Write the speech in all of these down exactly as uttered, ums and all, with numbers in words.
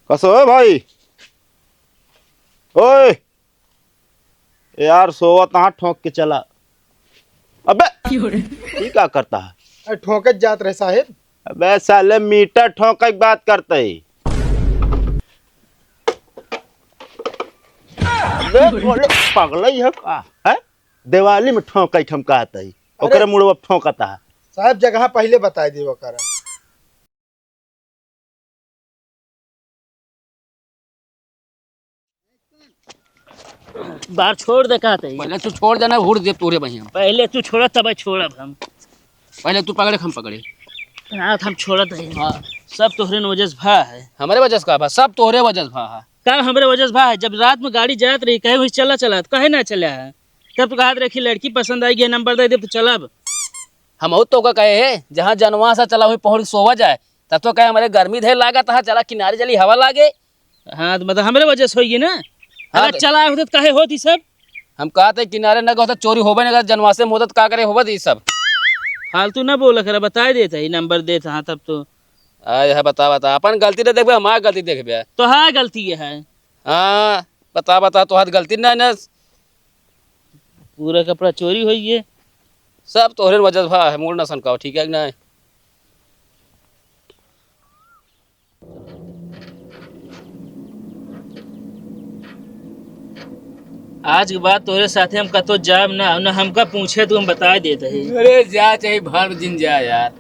कसो है भाई? ओए यार, सोवत हाँ, ठोंक के चला। अबे, क्यों रे? ये क्या करता है? अरे, ठोंकत जात रहे साहेब। अबे साले, मीटर ठोंके की बात करते ही। अबे बोले, पगला ही है का? है? दिवाली में ठोंके ठमकाते ही। अरे ओकरे मुड़वा ठोंकता है। साहेब, जगह पहिले बताई दे ओकरा। बार छोड़ दे, कहते ही। पहिले तू छोड़ देना, हुड़ दे तोरे बहिया। पहिले तू छोड़ा, तब छोड़ब हम। पहिले तू पकड़े, हम पकड़े। हाँ, हम छोड़त ही। हाँ। सब तोहरे न वजह से भा है। हमरे वजह से का भा? सब तोहरे वजह से भा है। का हमरे वजह से भा है? जब रात में गाड़ी जात रही, कहे वही चला चला, तो कहे ना चला है? तब तो कहत रहे कि लड़की पसंद आई गई, नंबर दे दे, तो चलब। हम तो का कहे है, जहाँ जनवा सा चला हुई पहुँच सोवा जाए, तब तो कहे हमरे गर्मी ढेर लागत है, चला किनारे चली हवा लागे। हाँ, तो मतलब हमरे वजह से होई ना। हाँ, अगर तो चला होते तो काहे होत ई सब? हम कहते किनारे न होता, चोरी होबे न करत, जनवासे में होता तो का करे होबत ई सब। फालतू ना बोला करा, बताए देत ही, नंबर देत हाँ तब तो। आय है, बता, बता, अपन गलती न देखबे, हमार गलती देखबे। तो हाँ, गलती ये है। हाँ, बता, बता, तोहार गलती ना, ना। पूरा कपड़ा चोरी होई है। सब तोहरे वजह से भा है, मूड ना सनकाओ, ठीक है कि ना? आज के बाद तोहरे साथे हम कतो जाब ना, ना हमका पूछे, तू हम बता देत ही। अरे जा, चाहे भर दिन जा यार।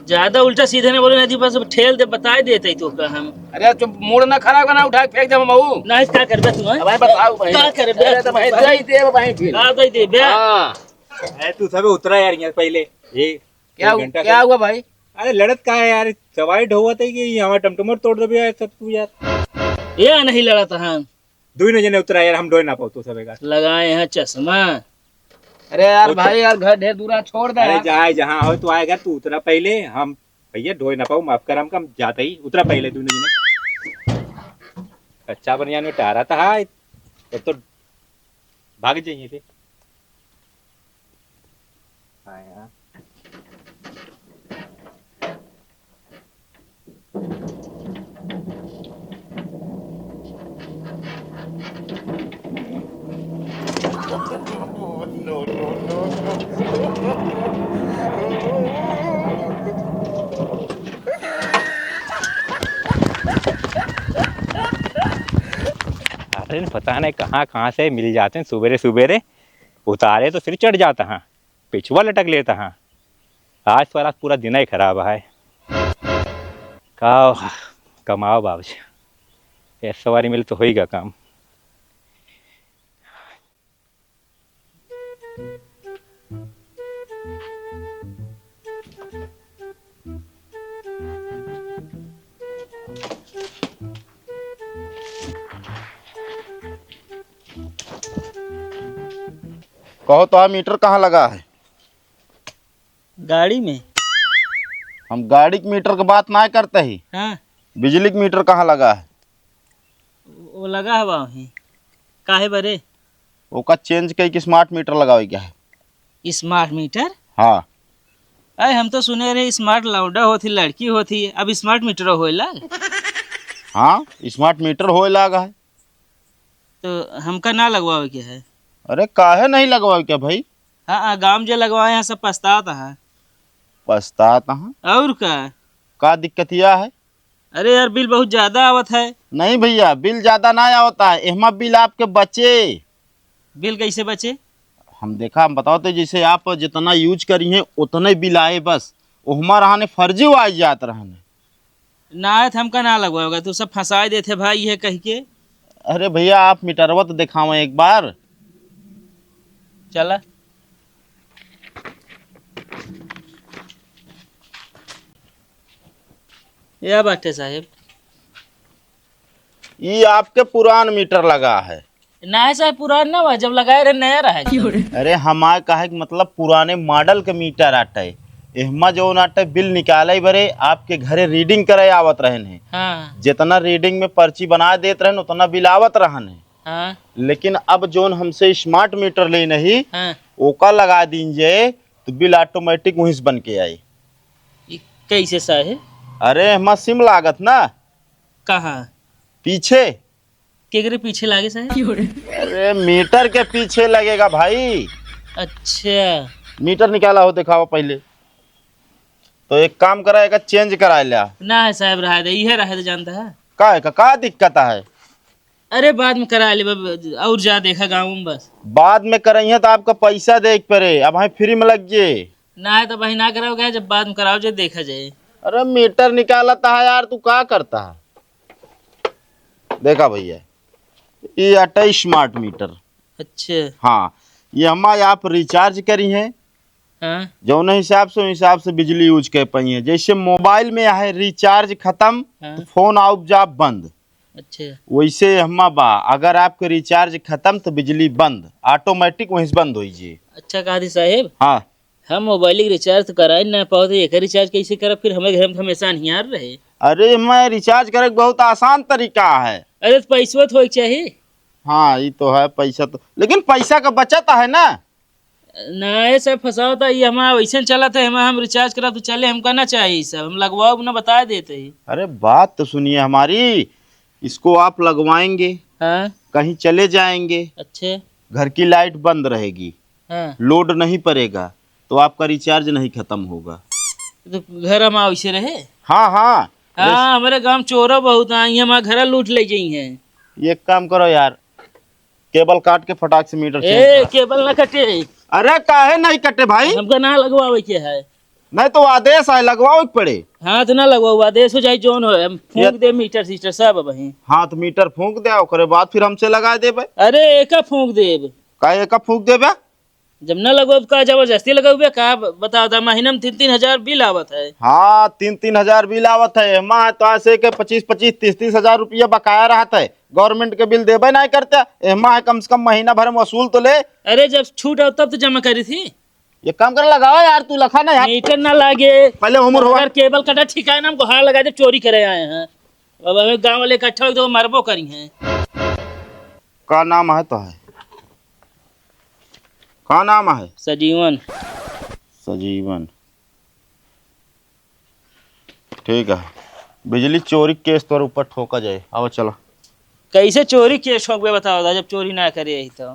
ज्यादा उल्टा सीधे ना बोले ना जी, बस अब ठेल दे, बता देत ही तो का हम। अरे चुप, मूड ना खराब करना, उठा के फेंक दे मऊ। नहीं, का करबे तू, हैं? अब भाई बताओ भाई। का करबे? अरे तो भाई दे दे भाई फिर। का दे दे बे? हाँ। अरे तू सब उतरा यार यहाँ पहले। ये क्या एक हु-, घंटा क्या से हुआ भाई? अरे लड़त का है यार, चवाई ढोवत है कि हमारा टमटमर तोड़ देबे यार सब तू यार। ये नहीं लड़त हम। दुई न जने उतरा यार, हम ढोए ना पाओ तो सबे का। लगाए हैं चश्मा। अरे यार वो तो भाई यार, घर ढेर दूरा छोड़ दे अरे यार। जाए जहाँ हो तो आए घर, तू उतरा पहले, हम भैया ढोए ना पाओ, माफ कर हमका, हम जाते ही उतरा पहले दुई न जने। कच्चा बनियान में टारा था, एक तो भाग जाइए थे। हाँ यार। अरे पता नहीं कहाँ कहाँ से मिल जाते हैं सुबेरे सुबेरे। उतारे तो फिर चढ़ जाता हाँ, पिछुआ लटक लेता हाँ। आज तो आज पूरा दिन ही खराब है। का कमाओ बाबूजी, ये सवारी मिले तो होइगा काम। कहो तो, आ मीटर कहाँ लगा है? गाड़ी में। हम गाड़ी के मीटर के बात ना करते ही। हाँ। बिजली के मीटर कहाँ लगा है? वो लगा हवा वहीं। काहे बरे? ओका चेंज कई के स्मार्ट मीटर लगावे के है। स्मार्ट मीटर? हाँ। अरे, हम तो सुने रहे स्मार्ट लौंडा होती, लड़की होती, अब स्मार्ट मीटर होए लाग। हाँ, स्मार्ट मीटर होए लाग है। तो हमका ना लगवावे के है। अरे, काहे नहीं लगवावे के भाई? हाँ, हाँ, गाँव जे लगवाए हैं, सब पछतात है। पछतात हैं? और का? का दिक्कतिया है? अरे यार, बिल बहुत ज्यादा आवत है। नहीं भैया, बिल ज्यादा ना आवता है, एहमा बिल आपके बचे। बिल कैसे बचे? हम देखा, हम बताओ तो, जैसे आप जितना यूज करी हैं, उतने बिल आए बस। ओहमा रहने फर्जी आए जात रहने। ना आए तो हमका ना लगवाओगा, तू सब फंसाए देते भाई, ये कह के। अरे भैया, आप मीटरवा तो दिखावें एक बार। चला। या बाटे साहेब। ई आपके पुरान मीटर लगा है। ना है साहेब, पुरान ना बा, जब लगाए रहे नया रहे। अरे हमार कहे के मतलब पुराने मॉडल के मीटर आटे। एहमा जौन आटे बिल निकाले बरे आपके घरे रीडिंग करे आवत रहन है। हाँ। जितना रीडिंग में पर्ची बना देत रहन उतना बिल आवत रहन है। हाँ। लेकिन अब जौन हमसे स्मार्ट मीटर ले नहीं, हाँ। ओका लगा दीन जे तो बिल ऑटोमेटिक वहीं से बन के आई। ई कैसे साहेब? अरे एहमा सिम लागत ना। कहाँ? पीछे? केकरे पीछे लागे साहेब? अरे, मीटर के पीछे लगेगा भाई। अच्छा। मीटर निकाला हो, दिखावा पहिले। तो एक काम करा, एका change करा ल्या। ना है साहेब, रहा दे, इहे रहा दे, जानता है। का है का, का दिक्कत है? अरे, बाद में करा ले, अब और जा देखा गाँव में बस। बाद में करइहे तो आपका पैसा दे के परे, अब हम free में लग जे। ना है तो भाई ना कराओ, क्या जब बाद में कराओ जे देखा जाए। अरे, मीटर निकालता है यार, तू का करता है? देखा भैया, ये अटै smart मीटर। अच्छा। हाँ, ये हमारे आप recharge करी हैं, हाँ। जौन हिसाब से, हिसाब से बिजली use कर पाई है। जैसे मोबाइल में है recharge खत्म, हाँ। तो फोन आउब जाब बंद। अच्छा। वैसे हमा बा, अगर आपके recharge खत्म तो बिजली बंद, automatic वहीं से बंद होई जी। अच्छा, कहा थी साहेब? हाँ। हम मोबाइल के recharge तो करा ही ना पाओ, तो एकर recharge कैसे करब? फिर हमें घर में तो हमेशा अन्हियार रहे। अरे, मैं recharge करे के बहुत आसान तरीका है। अरे, तो पैसवा तो होए के चाही। हाँ, ये तो है, पैसा तो, लेकिन पैसा का बचत है ना। ना, ये सब फंसावता, ये हमारा वैसे चलत है, हम, हम recharge करब तो चले, हमका ना चाहिए सब, हम लगवाओ ना, बता देते ही। अरे, बात तो सुनिए हमारी, इसको आप लगवाएंगे, हाँ। कहीं चले जाएंगे, अच्छे। घर की लाइट बंद रहेगी, हाँ। लोड नहीं पड़ेगा, तो आपका रिचार्ज नहीं खत्म होगा। तो घर हम वैसे रहे? हाँ, हाँ। हाँ, हमारे गांव चोरो बहुत हैं, ये हमारा घर लूट ले जाई हैं। ये काम करो यार, केबल काट के फटाक से मीटर ए, चेंज करा। केबल ना कटे। अरे, काहे नहीं कटे भाई? हमका ना लगवावे के है। नहीं तो आदेश आए, लगवावे के पड़े। हाँ, तो ना लगवाओ, आदेश हो जाए जौन हो, हम फूंक ये दे मीटर सिस्टर सब वहीं। हाँ, तो मीटर फूंक दे, ओकरे बाद फिर हमसे लगा देबे। अरे, एका फूंक देब। काहे एका फूंक देबे? जब ना लगवाओ, का जबरदस्ती लगवाओ का? ब-, बताओ, दा महीना में तीन तीन हजार बिल आवत है। हाँ, तीन तीन हजार बिल आवत है। एमा तो ऐसे के पच्चीस पच्चीस, तीस तीस हजार रुपया बकाया रहत है। गवर्नमेंट के बिल देबे नहीं करते। एमा है कम से कम महीना भर में वसूल तो ले। अरे, जब छूट आओ तब तो जमा करी थी। ये काम कर, लगाओ यार, तू लखा ना यार। मीटर ना लागे। पहले उम्र हुआ। अगर केबल कटा ठिकाना हमको हार लगा दे, चोरी करे आए हैं। अब हमें गांव वाले इकट्ठा हो तो मरबो करी हैं। का नाम है तो है? का नाम है? सजीवन। सजीवन। ठीक है, बिजली चोरी केस तोर ऊपर ठोका जाए। आओ चलो। कैसे चोरी केस ठोकबे बताओ दा, जब चोरी ना करे यही तो।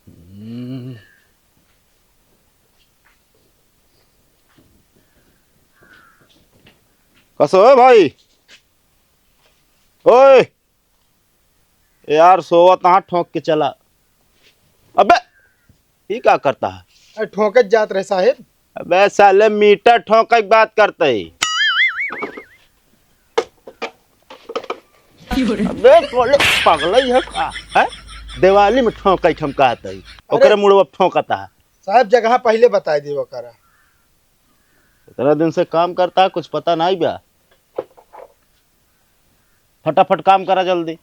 हम्म। कसो है भाई? ओए, ए यार, सोवत कहाँ ठोंक के चला। अबे, ई का करता है? अरे, ठोंकत जात रहे साहेब। अबे साले, मीटर ठोंके के बात करते ही। अबे साले, पगला ही है का? हैं? दिवाली में ठोंके के हम कहते ही। अरे ओकरे मुड़वा ठोंकता है। साहेब, जगह पहिले बताइ देवा करा। इतना दिन से काम करता है, कुछ पता नहीं बा। फटाफट काम करा जल्दी।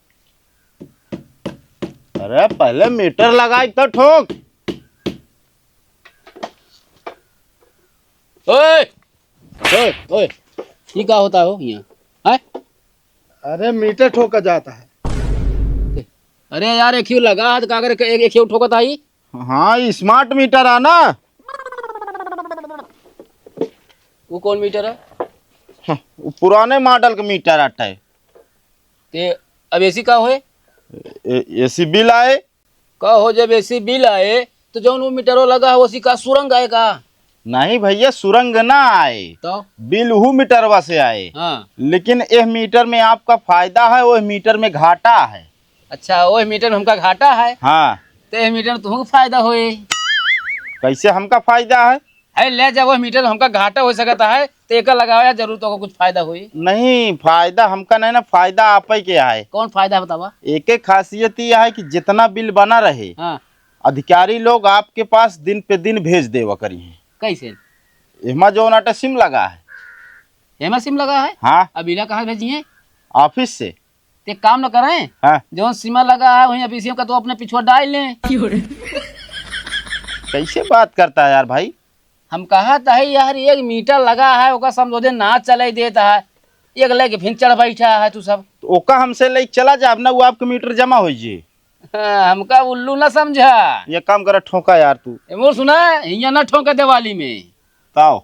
अरे, पहले मीटर लगाई तो ठोक। ओए, ओए, ओए, ये का होता हो यहाँ? हैं? अरे, मीटर ठोका जाता है। अरे यार, एक ही लगा है, तो का करे, एक, एक ही ठोकत आई। हाँ, ई स्मार्ट मीटर है ना। वो कौन मीटर है? हाँ, वो पुराने मॉडल के मीटर आटे। ते अब एसी का होए? ए-, एसी बिल आए। का हो, जब एसी बिल आए, तो जौन वो मीटरो लगा है, ओसी का सुरंग आए का? नहीं भैया, सुरंग ना आए। तो? बिल उहू मीटरवा से आए। हाँ। लेकिन एह मीटर में आपका फायदा है, ओह मीटर में घाटा है। अच्छा, ओह मीटर में हमका घाटा है? हाँ। तो एह मीटर में तुमको फायदा होए। कैसे हमका फायदा है? है, ले जा, ओह मीटर में हमका घाटा हो सकता है, तो एका लगावा, जरूर तोको कुछ फायदा होई। नहीं, फायदा हमका नहीं ना, फायदा आपे के है। कौन फायदा है बतावा? एके खासियत यह है कि जितना बिल बना रहे, हाँ। अधिकारी लोग आपके पास दिन पे दिन भेज देवा करी हैं। कैसे? एमा जौन आटे सिम लगा है। एमा सिम लगा है? हाँ। अब इला कहाँ भेजी हैं? ऑफिस से। ते काम न करें? हाँ। जौन सिम लगा है, वहीं ऑफिसियों का तो अपने पिछुआ डाल लें। कैसे बात करता है यार भाई? हम कहा था यार, एक मीटर लगा है, ओका समझौते ना चले देता है, एक लेके फिर चढ़ बैठा है तू सब। तो ओका हमसे ले चला जाब ना, वो आपके मीटर जमा हो जी। हाँ, हमका उल्लू ना समझा। ये काम करा, ठोका यार तू। ए, वो सुना, हियाँ ना ठोका दिवाली में। ताओ।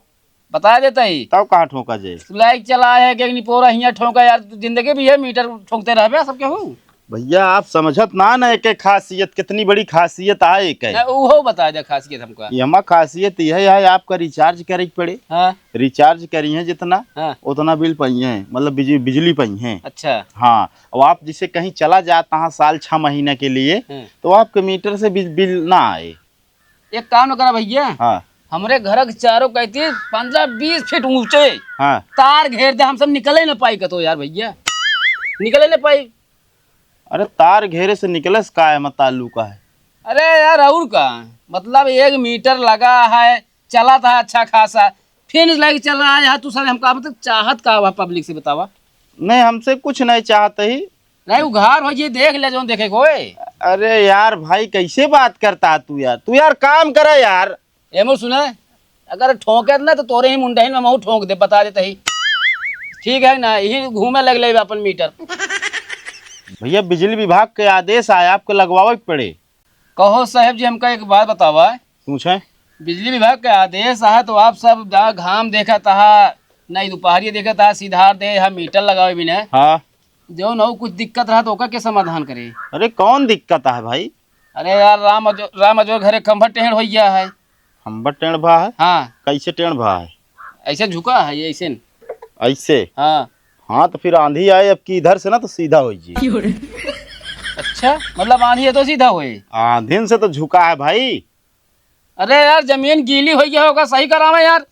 बता देता ही। तब कहाँ ठोंका जाए? तू लाइक चला है कि निपोरा हियाँ ठोंका यार, तू जिंदगी भी है मीटर ठोंकते रहबे सबके हूँ। भैया, आप समझत ना ना एके खासियत, कितनी बड़ी खासियत आए एके। ना, उहो बता दे खासियत हमका। ये हमार खासियत यह है, आपका रिचार्ज करे के पड़े। हाँ। रिचार्ज करी है जितना, हाँ। उतना बिल पाई है, मतलब बिजली, बिजली पाई है। अच्छा। हाँ, अब आप जैसे कहीं चला जाता है साल छह महीने के लिए, हाँ। तो आपके मीटर से बिज-, बिल ना आए। एक काम न करा भैया, हाँ। हमरे घर के चारों कहती पन्द्रह बीस फीट ऊंचे हाँ। तार घेर दे, हम सब निकले न पाई कतो यार भैया, निकले न पाई। अरे तार घेरे से निकले से का है, मत ताल्लुक है। अरे यार और का, मतलब एक मीटर लगा है, चला था अच्छा खासा, फिर लाइक चल रहा है यार, तू सारे हमका मतलब चाहत का हुआ पब्लिक से बतावा? नहीं, हमसे कुछ नहीं चाहते ही। नहीं, उघार हो ये देख ले जौन देखे कोई। अरे यार भाई, कैसे बात करता है तू यार? तू यार काम करे यार। ए मोर सुने, अगर ठोंके ना तो तोरे ही मुंडहिन में महू ठोंक दे, बता देते ही। ठीक है ना, यही घूमे लग ले अपन मीटर। भैया, बिजली विभाग के आदेश आया, आपको लगवावे के पड़े। कहो साहेब जी, हमका एक बात बतावा। पूछे? बिजली विभाग के आदेश आया तो आप सब जा घाम देखत आहा, नहीं दोपहरिया देखत आहा, सीधा दे यहाँ मीटर लगावे बिना। हाँ। जो न हो कुछ दिक्कत रहा तो ओकर के समाधान करे। अरे कौन दिक्कत है भाई? अरे यार, राम अजो-, राम अजोर घरे खंभा टेढ़ हो गया है। खंभा टेढ़ भा है? हाँ। कैसे टेढ़ भा है? ऐसे झुका है, ऐसे न। ऐसे? हाँ। हाँ, तो फिर आंधी आए अब की इधर से ना तो सीधा हो जी। अच्छा, मतलब आंधी है तो सीधा होए? आंधी से तो झुका है भाई। अरे यार, जमीन गीली हो गया होगा, सही करावे यार।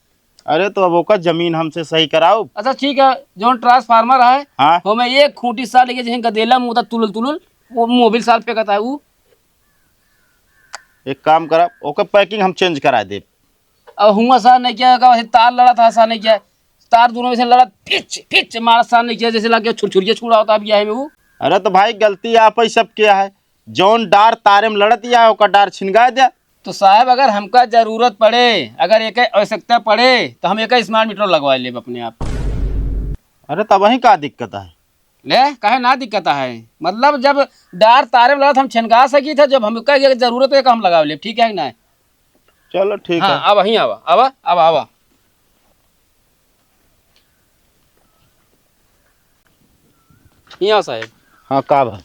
अरे तो अब ओकर जमीन हमसे सही कराओ। अच्छा ठीक है, जौन ट्रांसफार्मर है, हाँ। ओमे एक खूंटी सार लेके जहीं गदेला मुदा तुलुल तुलुल, वो मोबिल सार फेंकत है ऊ। एक काम करा, ओकर पैकिंग हम चेंज करा देब। अब हुआ सार नहीं किया, का वैसे तार लड़ा था, सार नहीं किया, तार दोनों में से लड़ा, फिच फिच मारा, सार नहीं किया, जैसे लगे छुरछुरिया छुड़ा होता अभी है में वो। अरे तो भाई गलती आप ही सब किया है, जौन डार तारे में लड़त या ओकर डार छिनगा दे। तो साहब, अगर हमका जरूरत पड़े, अगर एक आवश्यकता पड़े, तो हम एक स्मार्ट मीटर लगवा लेब अपने आप। अरे, तब वहीं का दिक्कत है? ले, काहे ना दिक्कत है? मतलब, जब डार तारे में लड़त हम छनका सकी थे, जब हमका ये जरूरत है, हम लगा लेब, ठीक है कि ना? चलो, ठीक हाँ, है। अब वहीं आवा, आवा, अब आवा। यहाँ साहब। हाँ, का भा?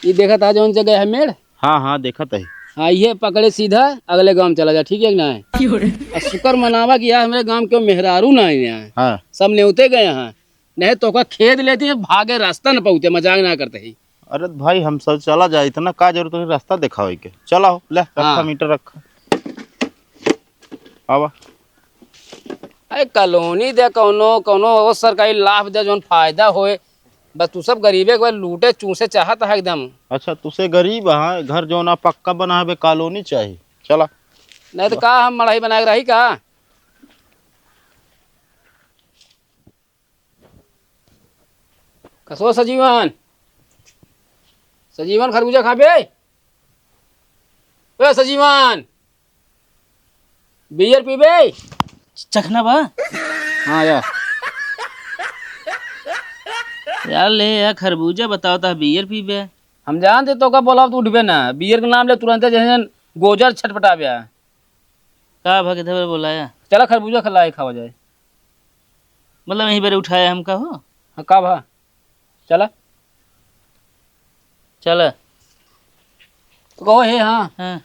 ई देखत आ जौन जगह है मेड़? हाँ, हाँ, देखत है। हाँ, ये पकड़े सीधा अगले गांव चला जा, ठीक है कि ना? क्यों रे? आ शुक्र मनावा कि यार हमरे गांव के मेहरारू ना आए हैं। हाँ। सब नेवते गए हैं। नहीं तो ओका खेद लेती है, भागे रास्ता न पाउते, मजाक ना करते ही। अरे भाई, हम सब चला जाए, इतना का जरूरत है रास्ता दिखावे के? चला हो, ले, रखा हाँ। मीटर रखा। आवा। अरे कॉलोनी दे, कौनो, कौनो वो सरकारी लाभ दे, जौन फायदा होए। बस तू सब गरीबे के लूटे, चूसे चाहत है एकदम। अच्छा, तुसे गरीब है, घर जौन आ पक्का बना है, कॉलोनी चाहिए। चला। नहीं तो बस। का हम मड़ाई बना के रही का? कसो सजीवन, सजीवन खरबूजा खाबे? ए सजीवन, बियर पीबे? चखना बा? हाँ यार। यार ले यार खरबूजा बताओ ता बियर पीबे? हम जानते तो का बोला तो उठबे ना, बियर के नाम ले तुरंत जैसे गोजर छटपटाबे। का भा किधर बोलाया? चला खरबूजा खिलाए खावा जाए। मतलब यहीं पर उठाया हमका हो? हाँ, का भा? चला। चला। तो कहो, हे, हाँ। हाँ।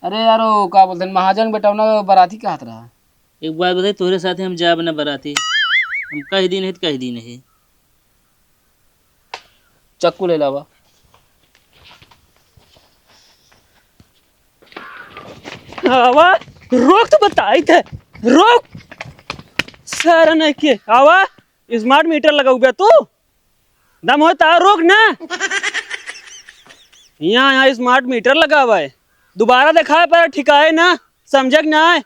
अरे यार, वो का बोलते हैं, महाजन बेटा ना बराती कहत रहा। एक बात बताई, तोहरे साथे हम जाब ना बराती। हम कह दी नहीं तो कह दी नहीं। चक्कू ले लावा। आवा, रोक तो बताई थे, रोक। सारा नहीं के, आवा, स्मार्ट मीटर लगाऊ बे तू। दम हो ता रोक ना। यहाँ, यहाँ स्मार्ट मीटर लगावा है, दोबारा दिखाए पर ठिकाए ना, समझे कि ना?